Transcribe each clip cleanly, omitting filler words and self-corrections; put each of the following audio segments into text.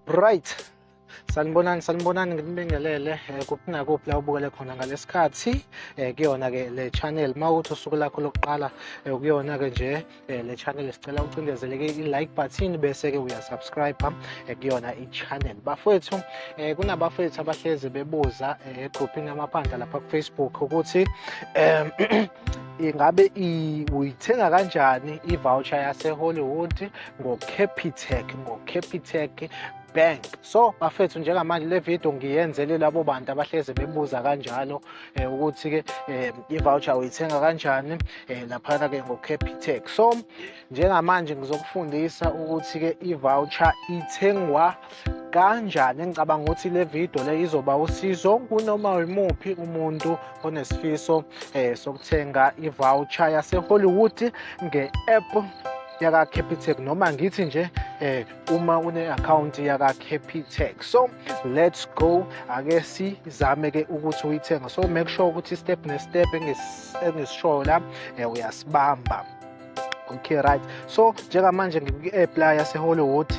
Right. Sanibonani, sanibonani, nginibingelele kuphi nakuphi la ubukele khona ngalesikhathi kuyona ke le channel. Mawuthi usuku lakho lokuqala kuyona ke nje le channel, sicela ucindezele ke i-like button bese ke uyasubscribe kuyona i-channel. Bafowethu, kunabafowethu abahlezi bebuza egroupini yamaphandla lapha ku-Facebook ukuthi ingabe uyithenga kanjani i-voucher yase-Hollywood ngo-Capitec, ngo-Capitec Bank. So bafethu, njengamanje le video ngiyenzele labo bantu abahleze bebuza kanjalo ukuthi-ke i-voucher uyithenga kanjani laphana-ke ngo-Capitec. So njengamanje ngizokufundisa ukuthi-ke i-voucher ithengwa kanjani. Ngicabanga ukuthi le video le izoba usizo kunoma imuphi umuntu onesifiso sokuthenga i-voucher yase-Hollywood nge-app yaka-Capitec, noma ngithi nje uma une-account yaka-Capitec. So let's go, ake sizame ke ukuthi uyithenga. So make sure ukuthi step ne-step engisishoyo la uyasibamba. Okay, right. So njengamanje ngikwi-app la yase-Hollywood.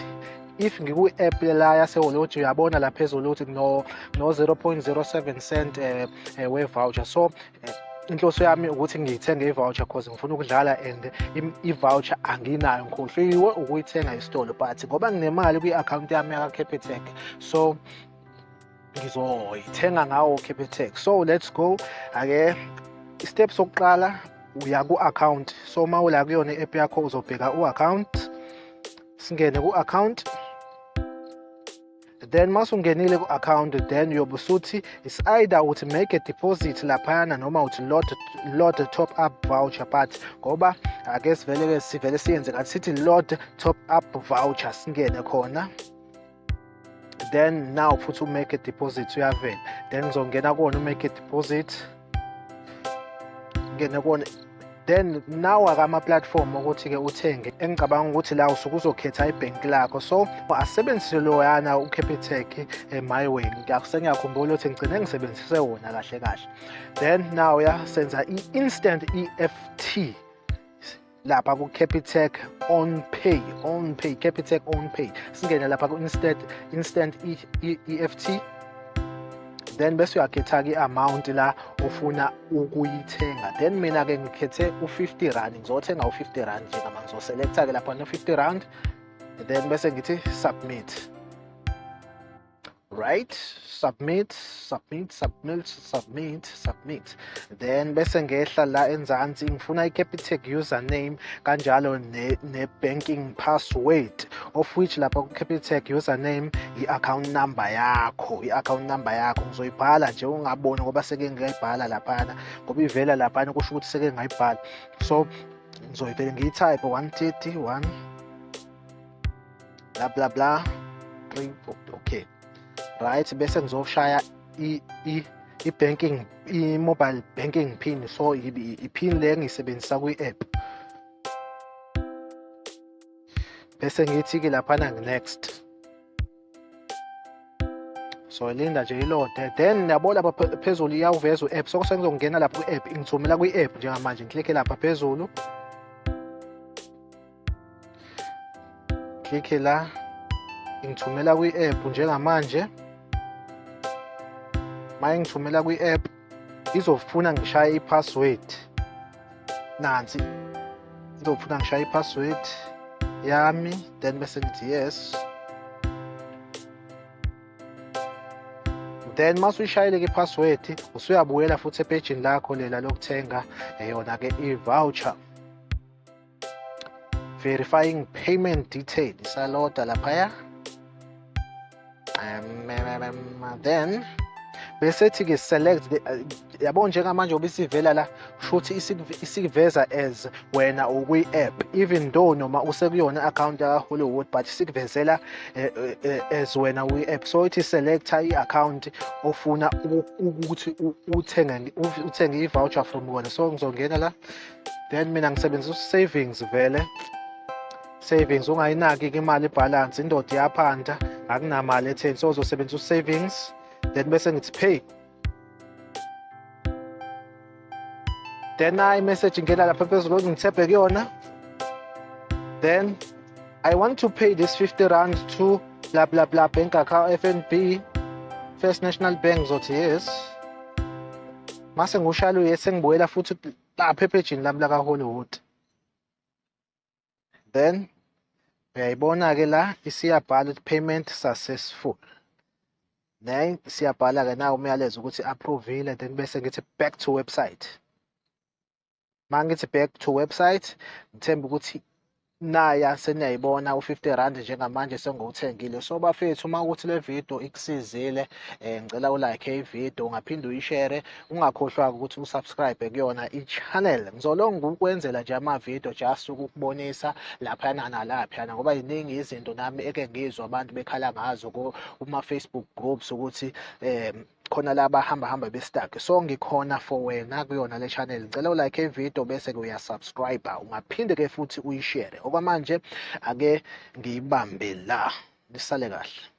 If ngikwi-app la yase-Hollywood, uyabona la phezulu ukuthi no 0.07 cent we-voucher. So inhloso yami ukuthi ngiyithenge i-voucher cause ngifuna ukudlala and i-voucher anginayo, ngikhohliwe ukuyithenga esitolo, but ngoba nginemali kwi-account yami yaka-Capitec, so ngizoyithenga ngawo Capitec. So let's go. Ake step sokuqala, uya ku-account. So uma ula kuyona i-app yakho, uzobheka u-account, singene ku-account. Then masungenile ku-account, then uyobe usuthi it's either uthi make a deposit laphayana noma uthi load top up voucher, but ngoba ake sivele-ke sivele siyenze ngathi sithi load top up voucher, singene khona. Then now futhi u-make a deposit uyavela, then ngizongena kuwona u-make a deposit, ngene kuwona. Then now akama-platform ukuthi-ke uthenge, engicabanga ukuthi la usuke uzokhetha ibhenki lakho. So asebenzise loyana u-Capitec My Way. Sengiyakhumbula ukuthi ngigcine ngisebenzise wona kahle kahle. Then now ya senza i-instant EFT lapha ku-Capitec on pay, on pay, Capitec on pay. Singene lapha ku-instant EFT, then bese uyakhetha-ke i-amount la ofuna ukuyithenga. Then mina-ke ngikhethe u-50 rand, ngizothenga u-50 rand njengama ngizoselecta-ke lapha no-50 rand, then bese ngithi submit. Right, submit, submit, submit, submit, submit. Then bese ngehla la enzansi, ngifuna i-Capitec username kanjalo ne-banking password, of which lapha ku-Capitec username i-account number yakho, i-account number yakho ngizoyibhala nje ungaboni ngoba seke ngiyayibhala laphana, ngoba ivela laphana kusho ukuthi seke ngayibhala. So ngizoyivele ngiyi-type 131 bla bla bla 3 4. Okay, right, bese ngizoshaya i-banking, i-mobile banking pin. So i-pin le engiyisebenzisa kwi-app, bese ngithi-ke laphana next. So linda nje ilode, then yabo lapha phezulu iyawuveza u-app. So sengizongena lapha kwi-app, ingithumela kwi-app njengamanje. Ngiklikhe lapha phezulu, klikhe la, ingithumela kwi-app njengamanje. Uma ingithumela kwi-app, izofuna ngishaye i-password. Nansi, izofuna ngishaye i-password yami, then bese ngithi yes. Then mase uyishayile-ke i-password, usuyabuyela futhi epejini lakho lela lokuthenga yona-ke i-voucher. Verifying payment detail, isaloda laphaya. Then bese thi-ke select the, yabo njengamanje ngoba isivela la, kusho ukuthi isikuveza as wena ukwi-app, even though noma usekuyona i-account yaka-Hollywood, but isikuvezela as wena ukwi-app. So ithi selecta i-account ofuna ukuthi uthenge i-voucher from wena. So ngizongena la, then mina ngisebenzisa savings, vele savings ungayinaki-ke imali ibhalansi, indoda iyaphanda, akunamali etheni. So uzosebenzisa u-savings, then bese ngithi pay. Then nayi imessage ingena lapha phezulu, ngithebhe kuyona. Then I want to pay this 50 rand to Bla bla bla, bank account FNB, First National Bank, ngizothi yes. Mase ngiwushaya u-yes, sengibuyela futhi lapha ephejini lami laka-Hollywood. Then uyayibona-ke la isiyabhala ukuthi payment successful. Then siyabhala-ke na umyalezo ukuthi approve-ile, then bese ngithi back to website. Ma ngithi back to website, ngithemba ukuthi naya seniyayibona u-R50 njengamanje sengiwuthengile. So bafethu, uma ukuthi le video ikusizile, ngicela u-like i-video, ungaphinde uyi-share, ungakhohlwa ukuthi u-subscribe kuyona i-channel. Ngizolonga ukwenzela nje ama-video just ukukubonisa laphayana nalaphayana, ngoba ziningi izinto nami eke ngizwa abantu bekhala ngazo kuma-Facebook groups ukuthi khona la bahamba hamba be-stuck. So ngikhona for wena kuyona le channel. Ngicela u-like i-video bese-ke uya-subscribe, ungaphinde ke futhi uyi-share. Okwamanje ake ngiyibambe la, nisale kahle.